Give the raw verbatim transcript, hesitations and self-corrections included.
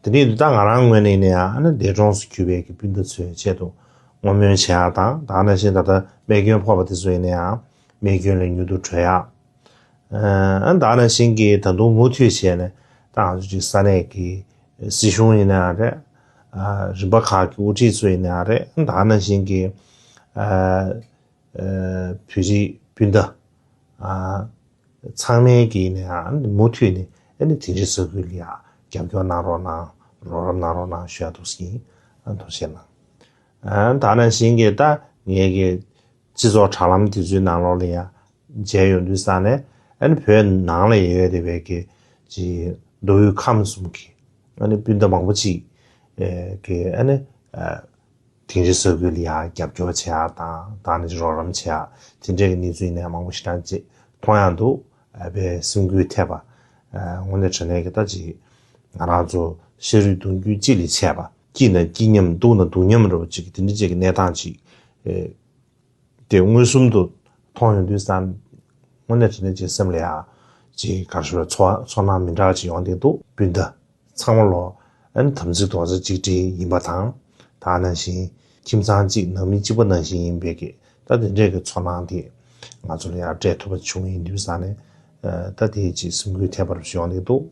དེ་འདྲའི་དུས་ད་ང་རང་ངོས་ནས་ཡིན་ན་ཡང་ཨ་ནི་འདས་གྲོངས་སུ་གྱུར་པའི་གི་སྤུན་ཟླ་ཚོའི་ཆེད་དུ་བསྔོ་སྨོན་བྱེད་ཡག་དང་། ད་ག་ནང་བཞིན་ད་ལྟ་རྨས་སྐྱོན་ཕོག་པ་དེ་ཚོ་ཡིན་ན་ཡང་རྨས་སྐྱོན་ལས་མྱུར་དུ་གྲོལ་ཡག་ཨ་ད་ག་ནང་བཞིན་གྱི་ད་དུང་མུ་མཐུད་བྱས་ནས་ད་ང་ཚོ་ཅིག་ས་གནས་ཀྱི་སྲིད་གཞུང་ཡིན་ན་ཡང་རེད། ཨ་རིམ་པ་ཁག་གི་དབུ་ཁྲིད་ཚོ་ཡིན་ན་ཡང་རེད། ཨ་ད་ག་ནང་བཞིན་གྱི་ཨ་ཨ་བོད་རིགས་སྤུན་ཟླ་ཨ་ཚང་མའི་གི་ནས་ཨ་ནི་མུ་མཐུད་ནས་ཨ་ནི་དིང་རི་ས་ཁུལ་ལ་ཡ་རྒྱབ་སྐྱོར་གནང་རོགས་གནང་། རོགས་རམ་གནང་རོགས་གནང་ཞུ་ཡ་འདུག་ཟེར་གྱི་ཨ་ཐུགས་རྗེ་གནང་། ཨ་ད་ག་ནང་བཞིན་གྱི་ད་ངས་ཀྱི་སྤྱི་ཚོགས་དྲ་ལམ་དེ་ཚོའི་ནང་ལོགས་ལ་ཡ་མཇལ་ཡོང་དུས་ཙང་ནས་ཨ་ནི་བོད་ནང་ལ་ཡོད་བསྡད་པའི་གི་ཅིག་མདོ་དབུས་ཁམས་གསུམ་གྱི་ཨ་ནི་སྤུན་ཟླ་མང་པོ་ཅིག་ཨེ་གི་ཨ་ནི་ཨ་དིང་རི་ས་ཁུལ་ལ་ཡ་རྒྱབ་སྐྱོར་བྱེད་ཡག་དང་། ད་ནི་རོགས་རམ་བྱེད་ཡག་དེ་འདྲའི་གི་གནས་ཚུལ་ཡིན་ན་མང་པོ་ཞེ་དྲག་ཅིག་མཐོང་ཡག་འདུག་ཨ་དཔེ་སེམས་འགུལ་ཐེབས་པ། ཨ་དངོས་གནས་དྲང་གནས་ཀྱི་ད་ཅིག་ང་རང་ཚོ་ཤ་རུས་གདུང་རྒྱུད་གཅིག་ལས་ཆད་པ། སྐྱིད་ན་སྐྱིད་མཉམ་སྡུག་ན་སྡུག་མཉམ་འདྲ་བོ་ཅིག་གི་དེ་འདྲ་ཅིག་གི་གནས་སྟངས་ཅིག་ཨེ་དེ་མངོན་སུམ་དུ་མཐོང་ཡོང་དུས་ཙང་། དངོས་གནས་དྲང་གནས་ཅིག་སེམས་ལ་ཡ་ཅིག་ག་རེ་ཞུ་དགོས་རེད། ཚོར་ཚོར་སྣང་མི་འདྲ་ཅིག་ཡོང་བསྡད་འདུག་སྤུན་ཟླ་ཚང་མ་ལོ་ཨ་ནི་དམ་ཚིག་རྡོག་རྩ་གཅིག་སྒྲིལ་ཡིན་པ་དང་། ད་ག་ནང་བཞིན་ཁྱིམ་ཚང་གཅིག་ནང་མི་གཅིག་པ་ནང་བཞིན་ཡིན་པའི་གི་ད་དེ་འདྲའི་གི་ཚོར་སྣང་དེ་ང་ཚོ་ལ་ཡང་སྤྲད་ཐུབ་པ་བྱུང་ཡིན་དུས་ཙང་ནས། ཨ་ད་དེ་ཅིག་སེམས་འགུལ་ཐེབས་པ་རུ་ཡོང་གི་འདུག